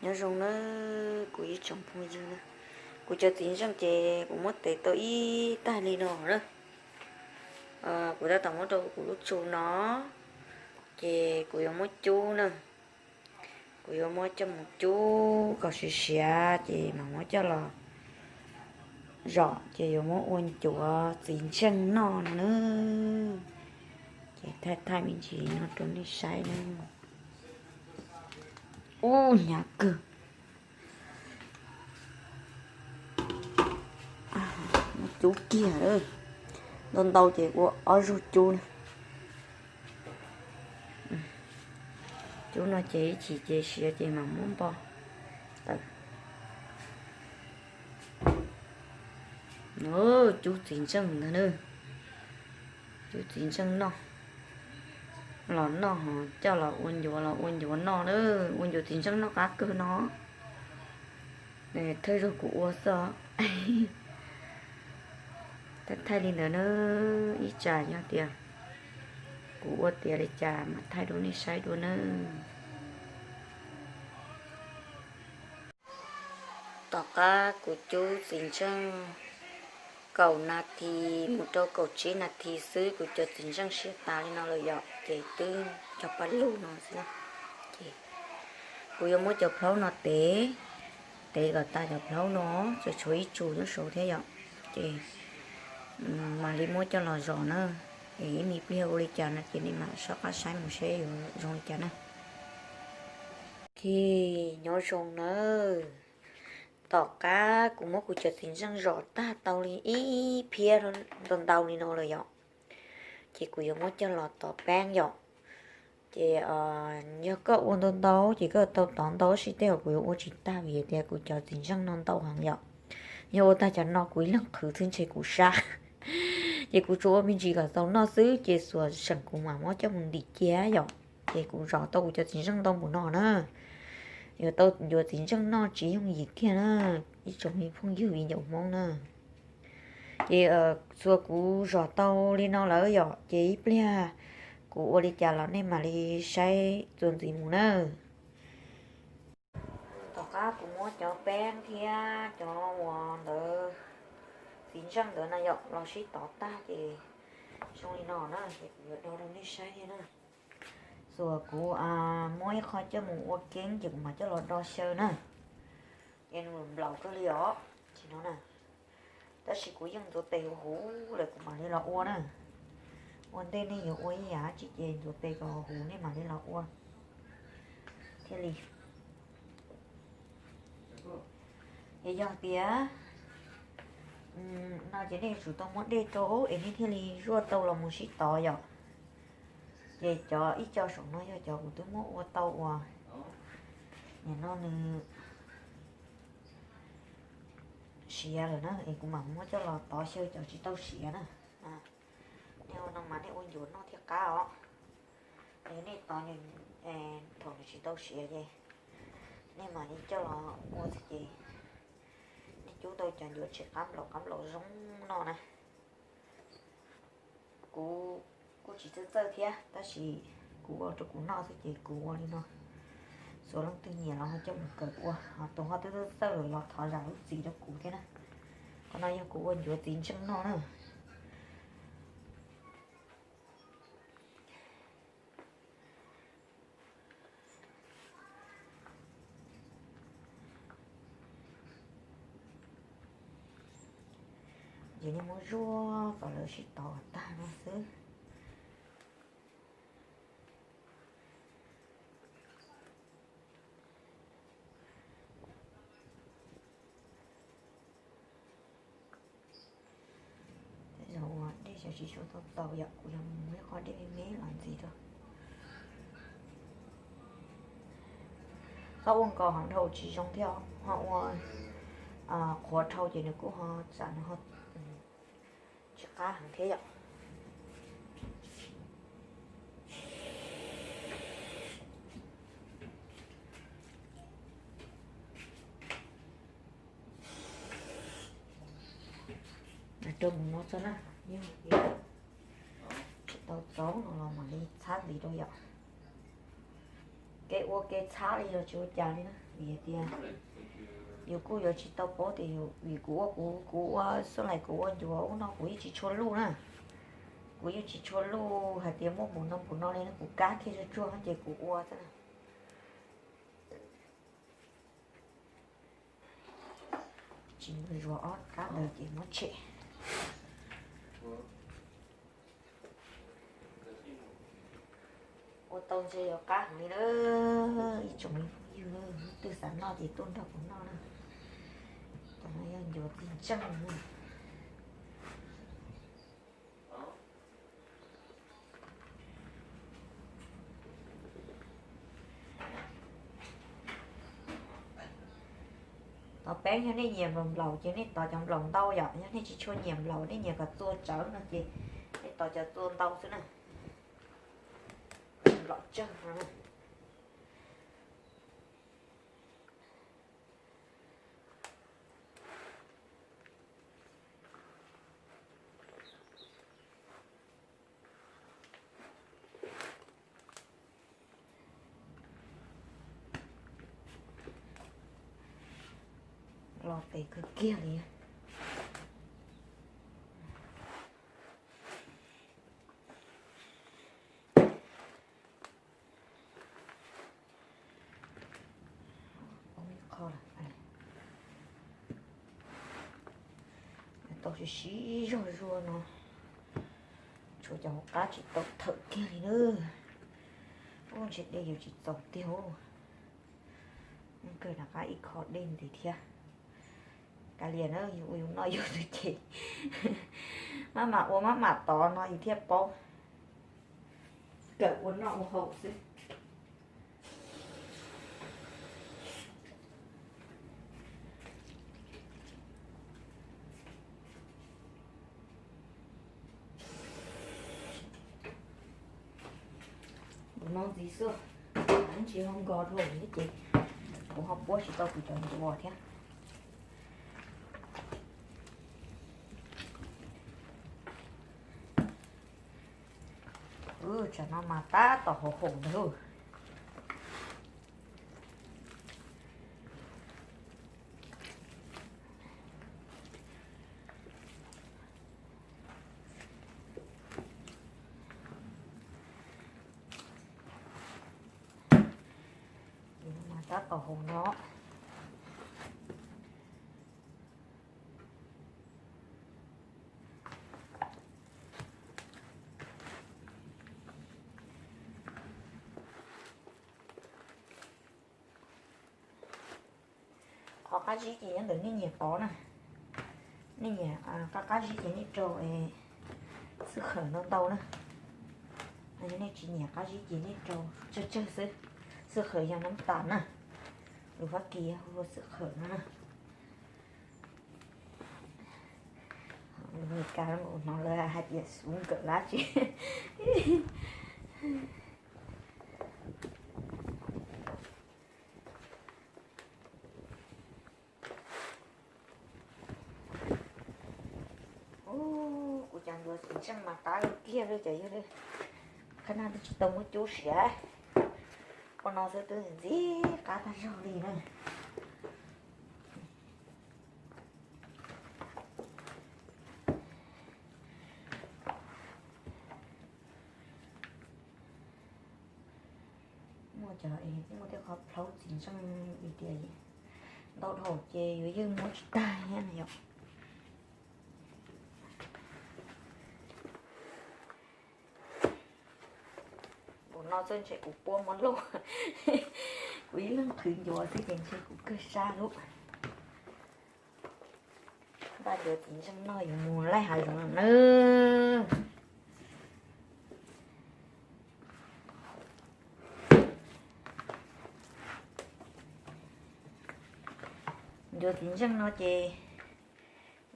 Nyob zoo na, kuv ib tsoom phooj ywg na, kuv cov txiv ntseej ces kuv muab tev tau ib tag li no na. Kuv tab tom muab rau kuv lub tsu no, ces kuv yuav muab cub na. Kuv yuav muab coj mus cub kom siav siav ces mam muab coj los zom ces yuav muab ua ncuav txiv ntseej noj no na. Ces thaij thaij me ntsis no rau nej saib na. Ub, hnyav kawg. Cub kiag, ntau ntau ces ua ob zaug cub na. Cub no ces ib chim ces siav ces mam muab npo tawm. Cub txiv ntseej ntag na. Cub txiv ntseej noj, los noj ho coj los ua ncuav los ua ncuav noj na. Ua ncuav txiv ntseej noj qab kawg no. Thawj zaug kuv ua xwb. Thaij thaij li ntawd na, ib tsam yog tias kuv ua tiav li cas mam thaij rau nej saib dua na. Tom qab kuv cub txiv ntseej kaum nas this mus rau kaum tsib nas this xwb kuv cov txiv ntseej siav tas li no lawm yom, ces twb cog paj lug no xwb. Ces kuv yuav muab cov plaub no tev, tev kom tas cov plaub no, tsuas tshuav ib tsu nyob saud thiab yom. Ces mam li muab coj los zom na. Es ib me pliag ua li cas no ces nej mam soj qab saib mus seb yuav zoo li cas na. Khi nyob zoo nawb. Tom qab kuv muab kuv cov txiv ntseej zom tag tau li ib phiab ntau ntau li no lawm yom, ces kuv yuav muab coj los tov peeb yom. Ces yog koj ua ntau ntau ces koj tau tov ntau, tab sis tej zaum kuv yuav ua tsis tag vim tias kuv cov txiv ntseej no ntau heev yom. Yog ua tag cov no kuv ib leeg qhwv xwb ntshe kuv sab. Ces kuv tsuas ua me ntsis kom txaus noj xwb ces xuas seem kuv mam muab coj mus ntim cia yom. Ces kuv zom tau kuv cov txiv ntseej ntau npaum no na. Yuav tau yuav txiv ntseej noj tsis yooj yim kiag na, ib tsoom me phooj ywg viv ncaus Hmoob na. Ces xuas kuv zom tau li no lawm yom, ces ib pliag kuv ua li cas los nej mam li saib txuas ntxiv mus na. Tom qab kuv muab cov peeb thiab cov uas ntawd, txiv ntseej ntawd na yom, los sib tov tag ces zoo li no na, ces kuv yuav do rau nej saib thiab na. Xuas kuv muab ib qho coj mus ua keeb ces kuv mam coj los do xyaw na. Ces nws nplaum kawg li os, tsis no na. Tab sis kuv yeej ntxuav tes huv huv lawm kuv mam li los ua na. Ua ntej nej yuav ua ib yam dab tsi ces ntxuav tes kom huv huv nej mam li los ua thiaj li. Es yog tias no ces nej yuav tsum tau muab dej rau es nej thiaj li zuaj tau los mus sib tov yom. Ces cov ib co saum no yog cov kuv twb muab ua tau uas nim no nws siav lawm na, es kuv mam muab coj los tov xyaw cov tsis tau siav na. Nej ua no mas nej ua ncuav noj thiaj qab os. Es nej tov, thaum nws tsis tau siav ces nej mam li coj los ua xwb ces nej cub tau cov ncuav tsis qab nplaum qab nplaum zoo no na. Kuv kuj tsis txawj txawj thiab tab sis kuv ua rau kuv noj xwb ces kuv ua li no. Xuas leej twg nyiam los ho coj mus kawm ua, ho tus ho twb txawj txawj lawm los thov zam lub txim rau kuv thiab na. Qhov no yog kuv ua ncuav txiv ntseej noj na. Ces nej muab zuaj kom lawv sib tov tag no xwb. Tej zaum ua dej xyov tsis tshua tau txaus yom, kuv yog mus muab ib qho dej me me los ntxiv rau. Txhob ua nkaus hov dhau tsis zoo thiab, ho ua qhuav dhau ces nws kuj ho tsam nws ho tsis qab heev thiab yom. Rau mus no txog na, yog tsis tau txaus no los mam li txhab ntxiv rau yom. Kev ua kev txhab li los tsis ua cas li na, vim hais tias yus kuj yuav tsis tau paub tias yus, vim kuv ua kuv, kuv ua xab lais, kuv ua ncuav ub no kuv yeej tsis tshua luj na. Kuv yeej tsis tshua luj hais tias muaj npaum no npaum no li na, kuv kab kiag tsuag tsuag ces kuv ua xwb na. Tsis muaj zuav ob kab ntawd ces muab tshem. Ua tau ntshe yuav qab heev li na. Ib tsoom phooj ywg, leej twg xav noj ces tuaj nrog kuv noj na. Cov no yog ncuav txiv ntseej na. Tos peb, yog nej nyiam nplaum nplaum ces nej tos cov nplaum ntau yom, yog nej tsis tshua nyiam nplaum, nej nyiam kom txua tsawv no ces nej tos cov txua ntau xwb na. Nplaum tsawg no na. Los tes kawg kiag li. Tau siv siv zog zuag no, tshuav cov hauv qab tsis tau thawm kiag li na. Ub, ntshe dej yuav tsis txaus tiag. Kawg rov qab ib qho dej ntev thiab. Kav liam na, yus ua yus noj yus xwb ces maj mam ua maj mam tod no yus thiaj paub. Kawm ua noj ua haus xwb. Kuv no ntxiv xwb, ib ntsis ho nkos dhau thiab ces kuv ho puab tsis tau kuv cov ncuav thiab. Tsam no mas tab tom haum haum ntag lauj. Tab tom haum no. Qhov qab zib ces nyob ntawm nej nyiam tod na. Nej nyiam qab qab zib ces nej rau xwb khawm ntau ntau na. Nej tsis nyiam qab zib ces nej rau tsawg tsawg xwb. Xwb khawm yog nab tas na. Lus Fab Kis hu ua xwb khawm no na. Lus Meskas hnov lawv hais tias xub nkawm lab tsi. Ub, kuv cov ncuav txiv ntseej mas qab kiag li cov yawg li. Qhab nag twb tsis tau muab cub siav. Ua no xwb twb ntxim qab tag zog li na. Muaj cov, muaj tej qhov plhaub txiv ntseej li tias ntau dhau ces yuav yeej muab tsis tag thiab na yom. Npaum no xwb ntshe kuv puab muab luaj. Kuv ib leeg qhwv ncuav xwb ces ntshe kuv kawg sab lub. Npaj ncuav txiv ntseej noj yuav mus laij hav zoov lawm nawb. Ncuav txiv ntseej no ces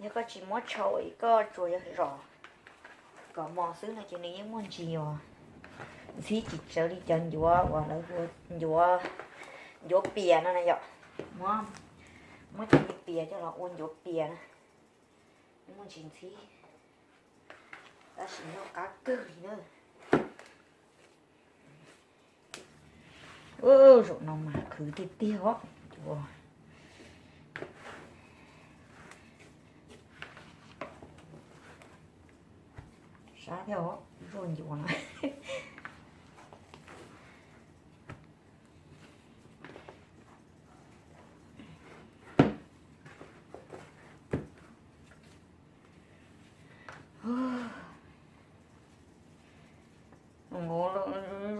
yog koj tsis muab tshau, koj tsuas yog zom kom mos xwb no ces nws yeej muaj ntsis uas ntxhib tsis tsawv li cov ncuav uas lawv hu ncuav, ncuav pias no na yom. Muab, muab cov pias coj los ua ncuav pias na, muaj ntsis ntxhib, tab sis noj qab kawg li na. Zaum no mas khwv tiag tiag os. Cua sab thiab os, zuaj ncuav no.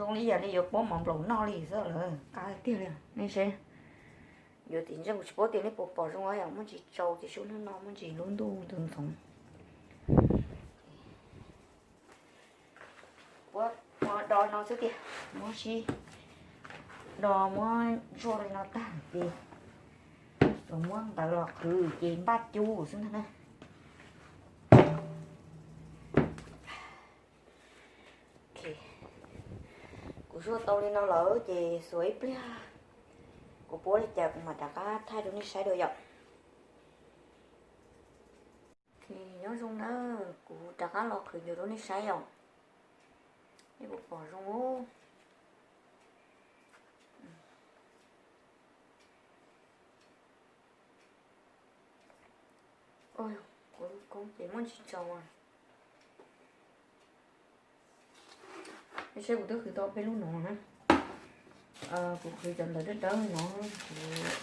Zoo li yam li yuav pob mov nplaum noj li xwb lawm, qab tiag li. Nej seb, yuav txiv ntseej kuv tsis paub tias nej puas pom zoo yom, muaj ntsis tsaus ces sub hnub no muaj ntsis lub ntuj ntxoov ntxoov. Puab do no xwb tiag, muab sib do muab zuaj li no tag ces tsuas muab ntawv los qhwv ces npaj cub xwb ntag na. Kuv zuaj tau li no lawm ces xuas ib pliag, kuv puab li cas kuv mam rov qab thaij rau nej saib dua yom. Nyob zoo na, kuv rov qab los qhwv ncuav rau nej saib yom. Nej puas pom zoo? Kuv lub koob ces muaj ntsis tsaus. Nej saib kuv twb qhwv tau peb lub no na. Kuv qhwv cov ntawv dawb dawb no, kuv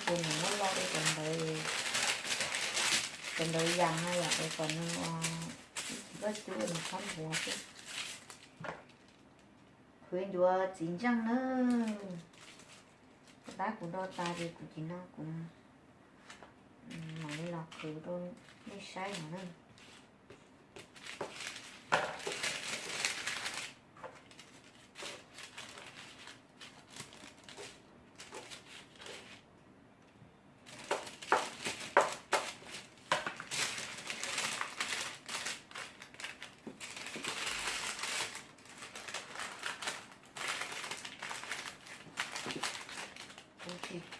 tus nws muab loj li cov ntawv, cov ntawv yas no yom, es kom nws tsis txhob cub nws txhob nthuav xwb. Qhwv ncuav txiv ntseej na. Tab kuv do tas ces kuv cia no kuv mam li los qhwv rau nej saib no na.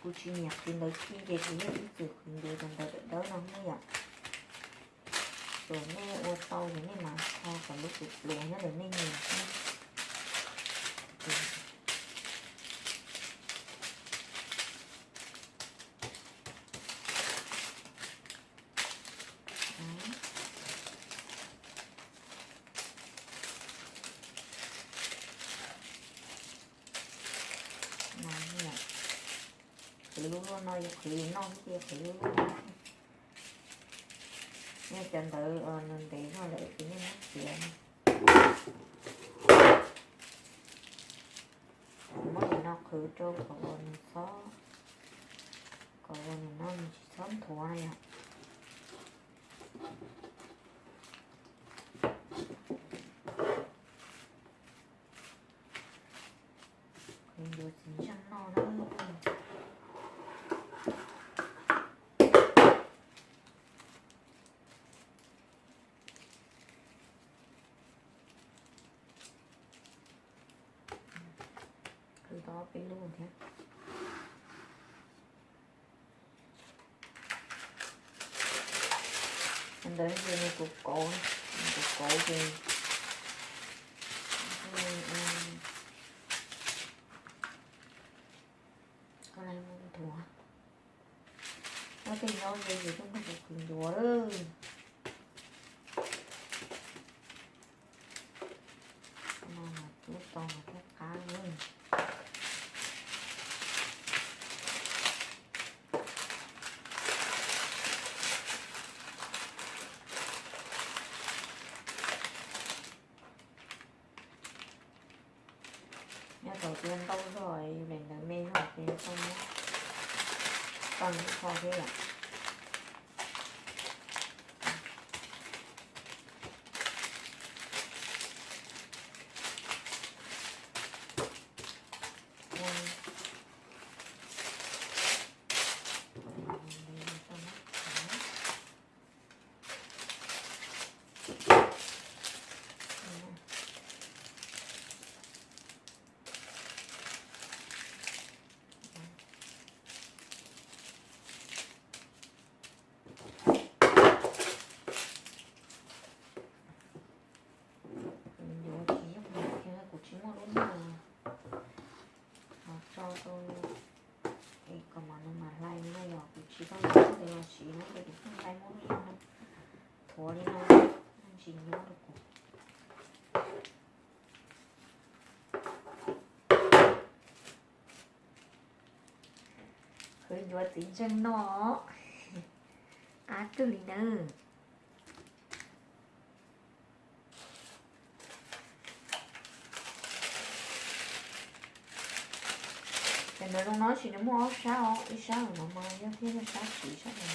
Kuv tsis nyiam qhwv ntawv ci ces kuv yeej ib txwm qhwv ncuav cov ntawv dawb dawb no na yom. Tsuas nej ua tau ces nej mam kho kom lub pluav pluav nyob ntawm nej nyiam xwb. Qhwv lub luaj no yus qhwv yus noj xwb ces qhwv lub luaj no. Nej cov ntawv nws ntev zog lawm ces nej muab txiav. Kuv muab nim no qhwv rau kom uas nws txhob, kom uas nim no nws tsis txhob nthuav no yom. Qhwv ncuav txiv ntseej noj na. Qhwv tau peb lub thiab. Ntawd ces nws kuv kauv, nws kuv kauv ces koj mus nthuav. Muab tej nyob ze ces tuaj nrog kuv qhwv ncuav lawm. No mas cub tau mas thiaj qab na. Nyob thaum tias ntau zog, yus daim ntawv me zog ces tau muab tau ib qho thiab yom. Ua li no, tsis nyob rau kuv. Khwv ncuav txiv ntseej noj, qab kawg li nawb. Ces nws zoo no tsis, nws muaj ob sab os, ib sab no mas yog thiab yog sab tsis sab no.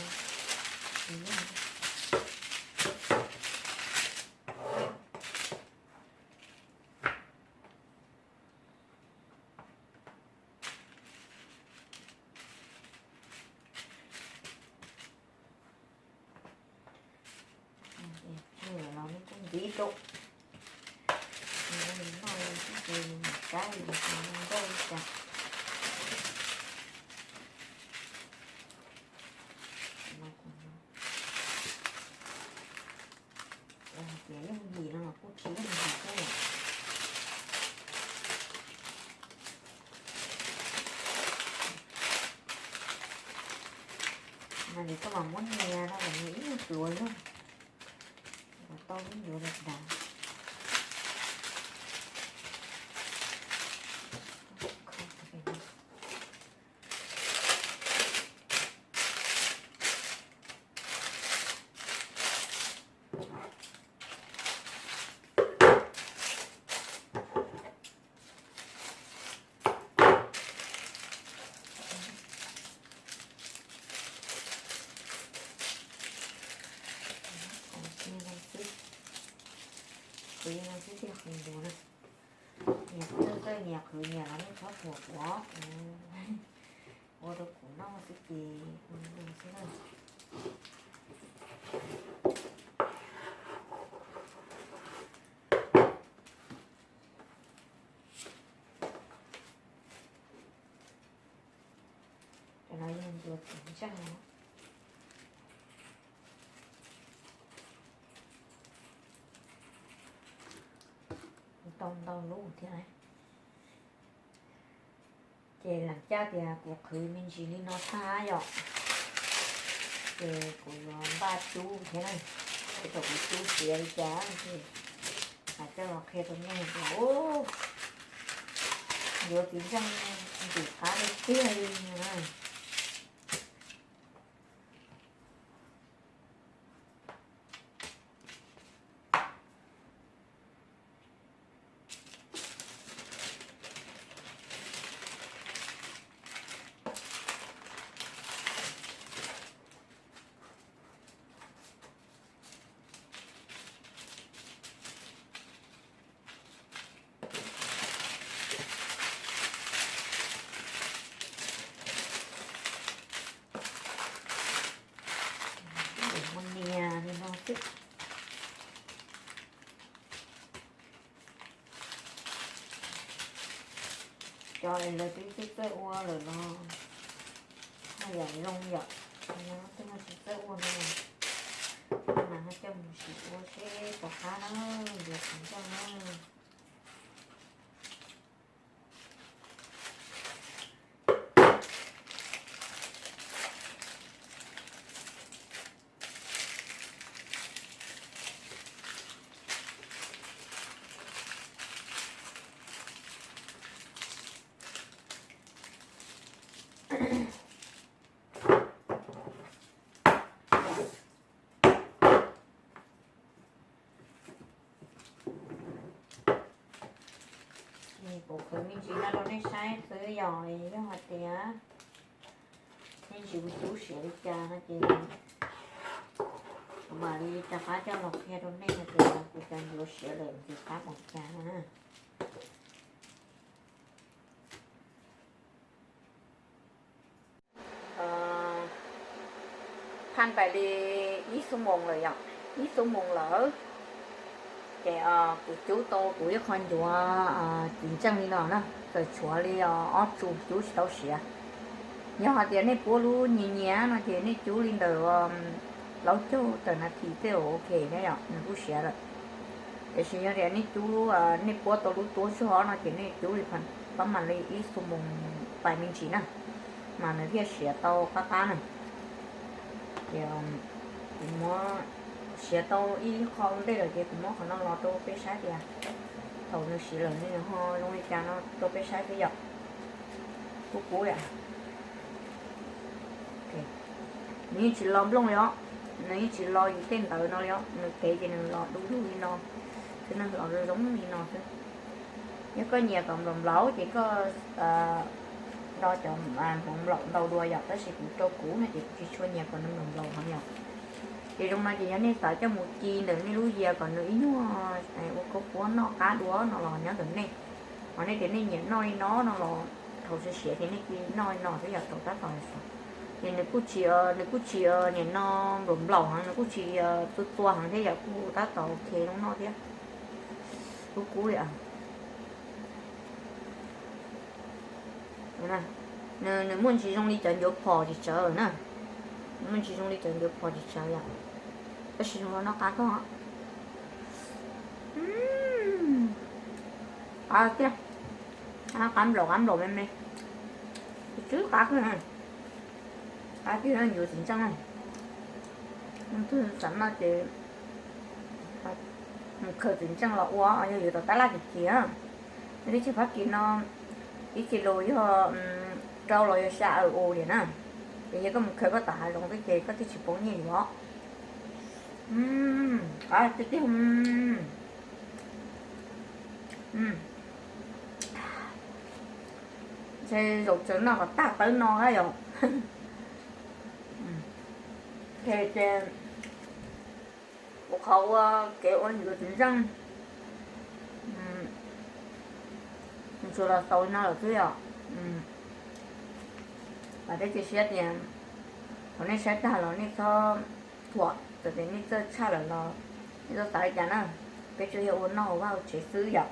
Los nej kuj ntxiv rau, noj li ces mus kab li nkauj li cas. Hais tias yooj yim no los kuj tsis yooj yim thiab. Mas nws koj mam muab nias no kom nws ib nyuag pluav zog, kom tau lub ncuav dav dav. Qhwv li no xwb thiaj qhwv ncuav na. Nyias txawj txawj nyias qhwv nyias los nej txhob thuam kuv, ua rau kuv noj xwb ces ua li no xwb na. Cov no yog ncuav txiv ntseej no. Tau ntau lub thiab. Ces lam caj tias kuv qhwv me ntsis li no tag yom, ces kuv yuav npaj cub thiab na. Ces thaum kuv cub siav li cas ces hais coj los qhia rau nej tias, ncuav txiv ntseej ntxim qab tiag tiag li na. Mus nias li no xwb. Cov es lawv twb txawj txawj ua lawm los haj yam zoo yom, cov no twb tsis txawj ua no mas ho coj mus sim ua seb puas qab na, ncuav txiv ntseej na. Kuv qhwv me ntsis no rau nej saib xwb yom, yog hais tias nej ntsis kuv cub siav li cas no ces kuv mam li rov qab coj los qhia rau nej hais tias kuv cov ncuav siav lawm ntxim qab npaum cas na. Phaj pais li ib xuab moos lawm yom, ib xuab moos lawm. Ces kuv cub tau kuv ib qho ncuav txiv ntseej li no na, txawm tshuav li ob tsu cub tsis tau siav. Yog hais tias nej puab lub nyias nyias no ces nej cub li ntawm plaub caug tawm nas this tej zaum ok thiab yom, nws kuj siav lawm. Tiam sis yog tias nej cub, nej puab tau lub tuab tshuaj no ces nej cub li pab mam li ib xuab moos pais me ntsis na, mas nws thiaj siav tau qab qab na. Ces kuv muab Siav tau ib qho ua ntej lawm ces kuv muab qhov no los rau peb saib tias thaum nws siav lawm nws ho zoo li cas no rau peb saib xwb yom. Kub kub li. Nws yeej tsis lo nplooj li os, nws yeej tsis lo yus tej ntawd no li os, nws kev ces nws los du lug li no xwb, nws los zoo li no xwb. Yog koj nyiam kom nplaum nplaum ces koj nrog cov hmoov nplaum ntau dua yom, tab sis kuv rau kuv no ces kuv tsis tshua nyiam kom nws nplaum nplaum heev yom. Ces zoo no ces yog nej xav coj mus ci ntawm nej lub yias kom nws ib nyuag ua khaub puab noj qab dua no los nyob ntawm nej. Ho nej tias nej nyiam noj li no no los thaum siav siav ces nej ci noj li no xwb yom, thaum tab tom xav. Ces nws kuj tsis, nws kuj tsis nim no nplaum nplaum heev, nws kuj tsis txua txua heev thiab yom, kuj tab tom ok zoo noj thiab. Kub kub li. Nws muaj ntsis zoo li cov ncuav phom tsis tsawv na. Nws muaj ntsis zoo li cov ncuav phom tsis tsawv yom, tab sis zoo noj qab kawg. Qab tiag, qab nplaum qab nplaum me me, tsw qab kawg, qab tiag ncuav txiv ntseej. Leej twg xav noj ces mus khaws txiv ntseej los ua, yog yuav tom tab laj kim kim. Teb chaws Fab Kis no ib kis lus yog rau los yog xya euro li na. Ces yog koj mus khaws koj tom hav zoov xwb ces koj thiaj tsis poob nyiaj yuav. Qab tiag tiag. Ntshe zaum tsaws noj kom tag tawb no thiab yom. Ces ua qhov ua kev ua ncuav txiv ntseej, tsuas los xaus li no lawm xwb yom. Vam thiab cia siab tias thaum nej saib tag los nej txhob thuam, txawm tias nej txawj tshaj lawm los nej txhob xav li cas na. Peb tsuas yog ua noj ua vaj ua tsev xwb yom.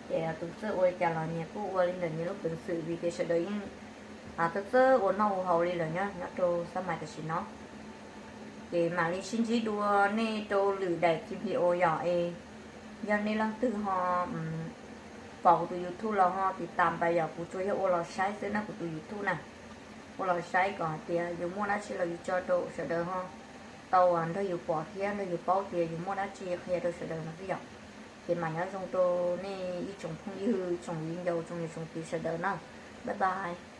Ces tus txawj ua li cas los nyias kuj ua li ntawm nyias lub peev xwm vim tias sawv daws yeej txawj txawj ua noj ua haus li lawm nyob nyob rau xab mais tam sim no. Ces mam li sib ntsib dua nej rau lwm daim video yom. Es yog nej leej twg ho pom kuv tus YouTube los ho tiv tam pas yom, kuv tsuas yog ua los saib xwb na, kuv tus YouTube na. Ua los saib kom hais tias yus muaj dab tsi los yus tso rau sawv daws ho tau nrog yus pom thiab nrog yus paub tias yus muaj dab tsi qhia rau sawv daws no xwb yom. Ces mam nyob zoo rau nej ib tsoom phooj ywg, tsoom viv ncaus, tsoom niam tsoom txiv sawv daws na. Bye bye.